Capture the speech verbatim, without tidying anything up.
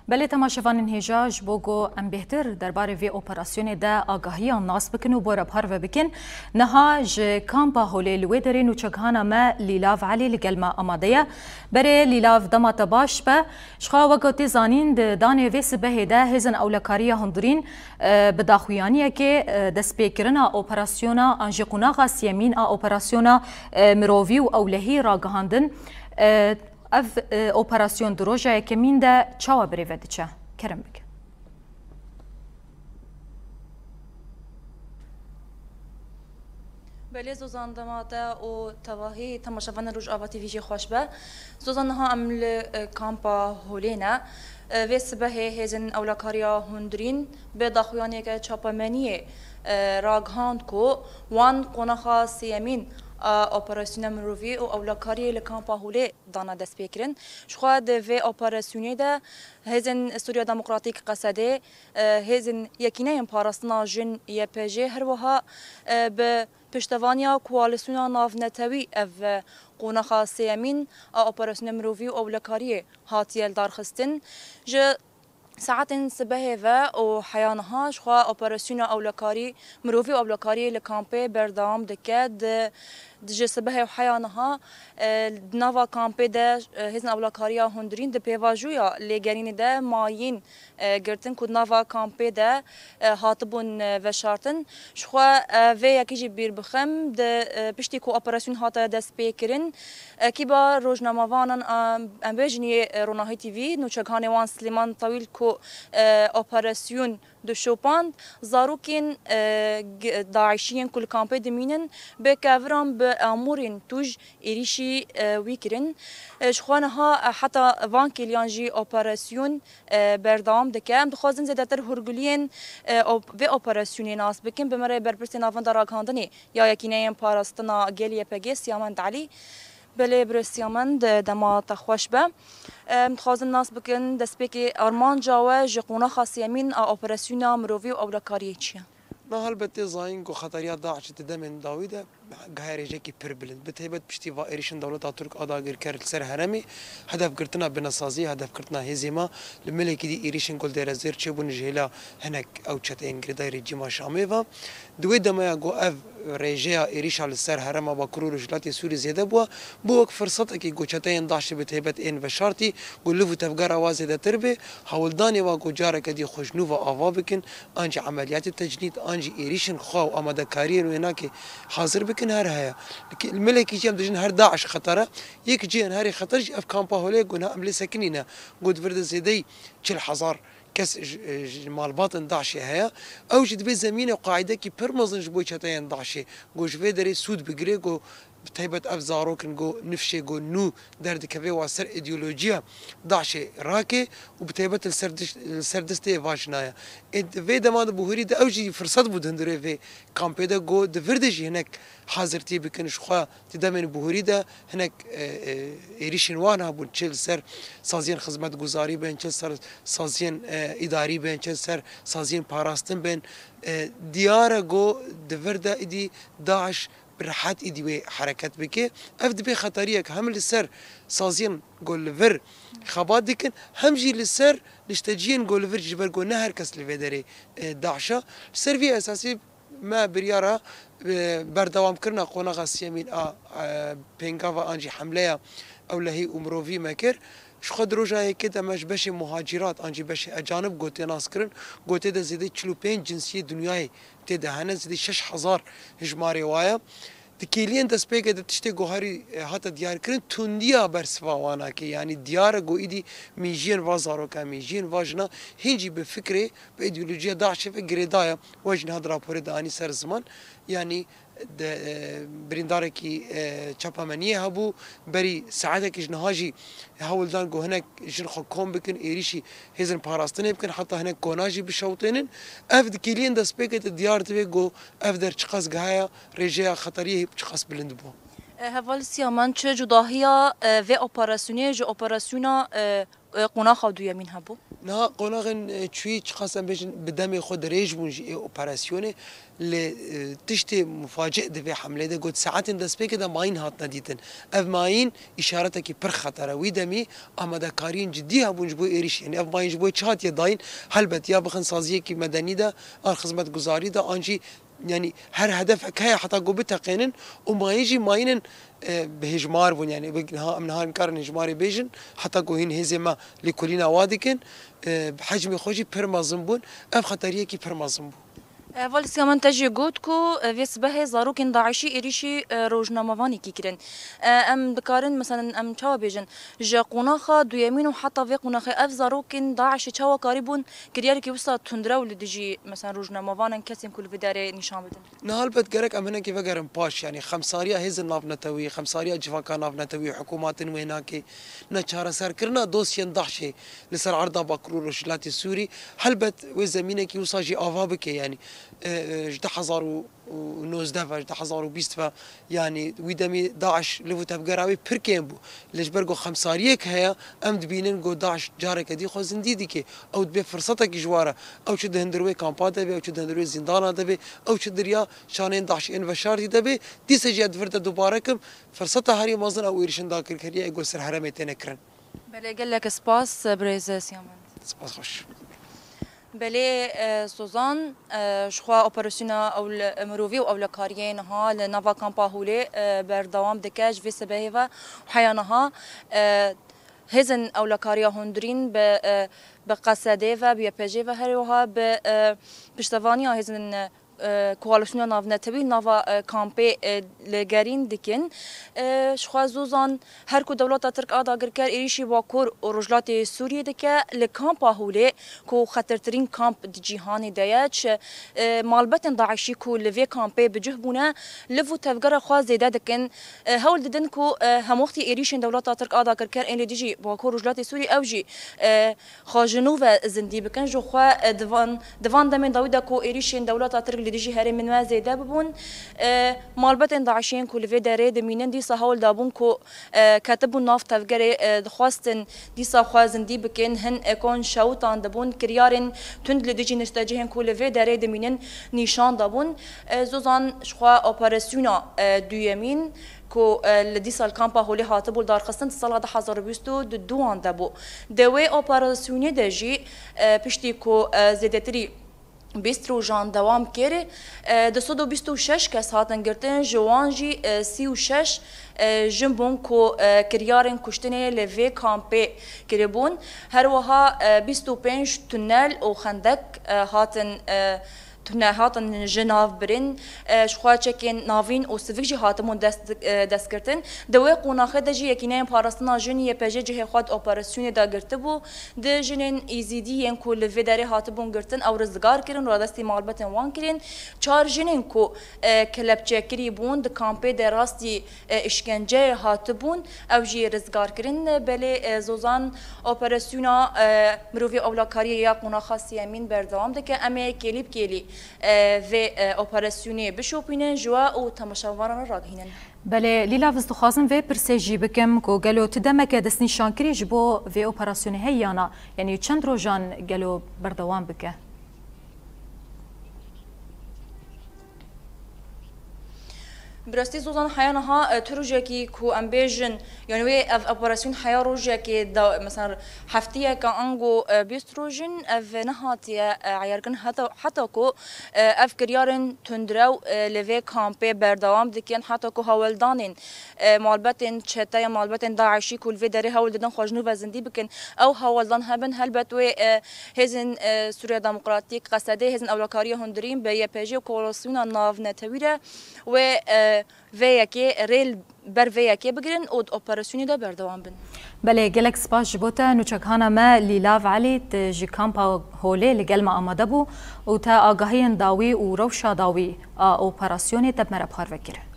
Belê temaşevanên hêja, ji bo ku em bêhtir derbarê vê operasyonê de agahiyan nas bikin û bi we re parve bikin, niha ji kampa Holê li wê derê nûçegihana me Lîlav Elî li gel me amade ye. Berê Lîlav, dema te baş be. Jixwe weke tê zanîn, di danê vê sibehê de hêzên ewlekariya hundirîn, e, bi daxuyaniyekê, e, destpêkirina operasyona an jî qonaxa siyemîn a operasyona, e, mirovî û ewlehî ragihandin. E, Ev, e, operasyon di roja yekemîn de çawa birêve diçe? Kerem bike. Belê Zozan, dema te û tevahî temaşevanên Rojava T V jî xweş be. Zozan, niha em li, e, kampa Holê ne. E, vê sibehê hêzên ewlekariya hundirîn bi daxuyaniyeke çapemeniyê, e, ragihand ku wan qonaxa sêyemîn a operasyona mirovî û ewlekariyê li kampa Holê dana destpêkirin. Jixwe di vê operasyonê de Hêzên Sûriya Demokratîk, Qesedê, e, Hêzên Yekîneyên Parastina Jin, Y P J, her wiha, e, bi piştevaniya Koalîsyona Navnetewî ev, e, qonaxa sêyemîn a operasyona mirovî û ewlekariyê hatiye lidarxistin. Ji saetên sibehê ve û heya niha jixwe operasyona ewlekarî, mirovî û ewlekariyê li kampê berdewam dike. Di, di ji sibehê û heya niha, e, di nava kampê de, e, hêzên ewlekariya hundirîn di pêvajoya lêgerînê de mayîn, e, girtin ku di nava kampê de, e, hatibûn, e, veşartin. Jixwe, e, vê yekê jî bîr bixim, di, e, piştî ku operasyon hate destpêkirin, ekîba rojnamevanan, em, em bêjin yê, e, Ronahî T V, nûçegihanê wan Silêman Tawîl ku, e, operasyon dişopand, zarokên, e, g-, DAIŞî yên ku li kampê dimînin, bi keviran bi amûrên tûj êrîşî, e, wî kirin. E, jixwe niha, e, heta van kêliyan jî operasyon, e, berdewam dike. Em dixwazin zêdetir hûrguliyên, e, op-, vê operasyonê nas bikin. Bi me re berpirsê Navenda Ragihandinê ya Yekîneyên Parastina Gel, Y P G, Siyamend Elî. Belê birêz Siyamend, dema te xweş be. Em dixwazin nas bikin, destpêkê armanca we ji qonaxa sêyemîn a operasyona mirovî û ewlekariyê çi ye? Me helbet tê zanîn ku xeteriya DAIŞê di demên dawî de gihaye rêjekî pir bilind. Bi taybet piştî va êrîşên dewleta Tirk a dagirker li ser herêmê, hedefgirtina binesaziyê, hedefgirtina hêzê me li milekî dî êrîşên ku li Dêrezêr çêbûn ji hêla hinek ew çeteyên girêdayî rejîma Şamê ve. Di wê demaya ku ev rêjeya êrîşa li ser herêma Bakur û Rojhilatê Sûrî zêde bûye, bû wek firsetekî ku çeteyên DAIŞê bi taybet ên veşartî ku liv û tevgera wa zêdetir bê, hewldanê wa ku careke dî xwe ji nû ve ava bikin, an jî emeliyatê tecnîd, an jî êrîşên xwe û amadekariyên wênakê hazir bikin, her heye. Li milekî jî em dibêjin her DAIŞ xeter e, yek cihên herî xeter jî ev kampa Holê ku niha em lê sekinîne, ku di vir de zêdeyî çil hezar kes ji, ji malbatên DAIŞê heye. Ew jî divê zemîne qaîdekî pir mezin ji bo çeteyên DAIŞê, ku ji vê derê sûd bigire, ku bi taybet ev zarok in, ku nifşê ku nû derdikeve wa ser îdeolojiya DAIŞê rake û bi taybet li ser diş-, li ser destê va jina ye. Ê di vê dema de bihurî de ew jî firset bû di hundirê vê kampê de, ku di vir de jî hinek hazirtî bikin ji xwe. Di demên bihurî de hinek, e, e, êrîşên wan hebûn, çi li ser saziyên xizmetguzarî bên, çi li ser saziyên, e, îdarî bên, çi li ser saziyên parastin bên. E, diyar e ku di vir de îdî DAIŞ bi rehet îdî wê hereket bike. Ev dibe xeteriyek hem li ser saziyên ku li vir xebat dikin, hem jî li ser nişteciyên ku li vir, ji ber ku ne her kes li vê derê, e, DAIŞ e. Li ser vî esasî me biryara, e, berdewamkirina qonaxa siyemîn a, e, pêngava an jî hemleya ewlehî û mirovî me kir. Ji xwe di roja yekê de me ji beşê muhacîrat an jî beşê ecanib gotê nas kirin. Gotê de zêdê çil û pênc cinsiyê dinyayê tê de hene, zêdê şeş hezar hijmarê wa ye. Di kêliyên destpêkê de tiştê ku herî, e, hate diyarkirin, tundiya bersiva wana ke, yanî diyar e ku îdî mîjiyên va zaroka, mîjiyên va jina hîn jî bi fikrê, bi îdeolojiya DAIŞê ve girêdaye. We jî niha di raporê de anî ser ziman, yanî de, e, birîndarekî, e, çapemeniyê hebû, berî saetekî ji niha jî hewl dan ku hinek jin xwe kom bikin, êrîşî hêzên parastinê bikin, heta hinek kona jî bişewtênin. Ev di kêliyên destpêkê de diyar dibe ku ev der çiqas gihaye, rêjeya xeteriyê çiqas bilind bû. E, heval Siyaman, çi cudahiya, e, vê operasyonê ji operasyona, e, e, qonaxa duyemîn hebû. Niha qonaxên, e, çûyî çiqas em bêjin bi demê xwe dirêj bûn ji ê operasyonê, lê, e, tiştê mufacî di vê hemlê de got saetên destpêkê de mayîn hatine dîtin. Ev mayîn îşaretekî pir xeter e. Wî demî amadekariyên cidî hebûn ji bo êrîş. Yanî ev mayîn ji bo çi hatiye dayîn? Helbet ya bixin saziyekî medenî de an xizmetguzarî de an jî yanî her hedefek heye heta ku biteqênin û mayîn jî mayînên, e, bi hêjmar bûn. Yanî bi niha, em niha nikarin hêjmarê bêjin heta ku hîn hêzên me lêkolîna wa dikin, e, bi hecmê xwe jî pir mezin bûn. Ev xeteriyekî pir mezin bû. Heval Siyaman te jî got ku, e, vê sibehê zarokên DAIŞî êrîşî, e, rojnamevanekî kirin. E, em dikarin, meselen, em çawa bêjin, ji qonaxa duyemîn û heta vê qonaxê ev zarokên DAIŞê çawa karîbûn kiryarekî wisa tundrew li dijî, meselen, rojnamevanan, kesên ku li vê derê nîşan bidin? Niha helbet gerek em hinekî vegerin paş, yanî xemsariya hêzên navnetewî, xemsariya civaka navnetewî, hikûmatên wênakê, neçareserkirina dosyên DAIŞê li ser erda Bakur û Rojhilatê Sûrî, helbet wê zemînekî wisa jî ava bike, yanî, e, e, ji du hezar û nozdeh ve, ji du hezar û bîst ve, yanî wî demî DAIŞ liv û tevgera wê pir kêm bû. Lê ji ber ku xemsariyek heye, em dibînin ku DAIŞ careke dî xwe zindî dike. Ew dibê firsetekî ji wa re. Ew çi di hundir wê kampa de be, ew çi di hundir wê zîndana de be, ew çi di riya şaneyên DAIŞê yên veşartî de be, dîsa jî ez di vir de dubare kim, firseta herî mezin ew êrîşên dagirkeriya ê ku li ser herêmê têne kirin. Belê, gelek spas, birêz Siyamen. Spas xweş. Belê, e, Sozan, e, ji xwe operasyona ewl-, mirovî û ewlekariyê niha li nava kampa Holê, e, berdewam dike ji vê sibehê ve û heya niha, e, hêzên ewlekariya hundirîn bi, e, bi Qesedê ve, bi Y P G ve, her wiha bi, e, piştevaniya hêzên, e, koalîsyona navnetewî nava, e, kampê, e, li gerîn dikin. E, ji xwe Zozan, her ku dewleta Tirk a dagirker êrîşî Bakur û Rojhilatê Sûriyê dike, li kampa Holê ku xetirtirîn kamp di cîhanê de ye, çi, e, malbetên DAIŞî ku li vê kampê bi cih bûne, liv û tevgera xwe zêde dikin. E, hewl didin ku, e, hemwextî êrîşên dewleta Tirk a dagirker ên li dijî Bakur Rojhilatê Sûriyê ew jî, e, xwe ji nû ve zindî bikin. Ji xwe, e, di van, di van demên dawî de ku êrîşên dewleta Tirk li dijî herêmên me zêde bibûn, e, malbetên DAIŞê yên ku li vê derê dimînin dîsa hewl dabûn ku, e, ketibûn nav tevgerê, e, dixwestin dîsa xwe zindî bikin. Hin ekon şewitandibûn, kiryarên tund li dijî niştecihên ku li vê derê dimînin nîşan dabûn. E, Zozan, ji xwe operasyona, e, duyemîn ku, e, li dîsa li kampa Holê hatibû lidarxistin, di sala du hezar û bîst û duan de bû. Di wê operasyonê de jî, e, piştî ku, e, zêdetirî bîst rojan dewam kir, e, du sed û bîst û şeş kes hatin girtin, ji wan jî, e, sî û şeş, e, jin bûn ku, e, kiryarên kuştinê li vê kampê kiribûn. Her wiha, e, bîst û pênc tunel û xendek, e, hatin, e, tune hatin ji nav birin. E, ji xwe çekên navîn û sivik jî hatibûn dest, e, destgirtin. Di wê qonaxê de jî Yekîneyên Parastina Jin, Y P J, cihê xwe di operasyonê de girtibû. Di jinên Êzîdî yên ku li vê derê hatibûn girtin, ew rizgar kirin û radestî malbetên wan kirin. Çar jinên ku, e, kelepçekirî bûn, di kampê de rastî, e, îşkenceyê hatibûn, ew jî rizgar kirin. Belê, e, Zozan, operasyona, e, mirovî ewlekariyê ya qonaxa siyemîn berdewam dike. Em ê kêlî bi kêlî, e, vê, e, operasyonê bişopînin, ji we û temaşevanan re ragihînin. Belê, Lîlav, ez dixwazim vê pirsê jî bikim ku gelo tu demeke destnîşankirî ji bo vê operasyonê heye ya na? Yanî çend rojan gelo berdewam bike? Bi rastî Zozan, heya niha, e, tu rojekî ku em bêjin, yanî wê ev operasyon heya rojekê da, mesela heftiyeke ango, e, bîst rojin ev nehatiye, e, eyarkirin heta, heta ku, e, ev kiryarên tundrew, e, li vê kampê berdewam dikin, heta ku hewldanên, e, malbetên çeteya, malbetên DAIŞî ku li vê derê hewl didin xwe ji nû ve zindî bikin, ew hewldan hebin. Helbet wê, e, hêzên, e, Sûriya Demokratîk, Qesedê, hêzên ewlekariya hundirîn bi Y P J û koalîsyona navnetewî re wê, e, vê yekê rê li ber vê yekê bigirin û di operasyonê de berdewam bin. Belê, gelek spas ji bo te. Nûçekhana me Lîlav Elî, tu ji kampa Holê li gel me amade bû û te agahiyên dawî û rewşa dawî a operasyonê te bi me re parve kir.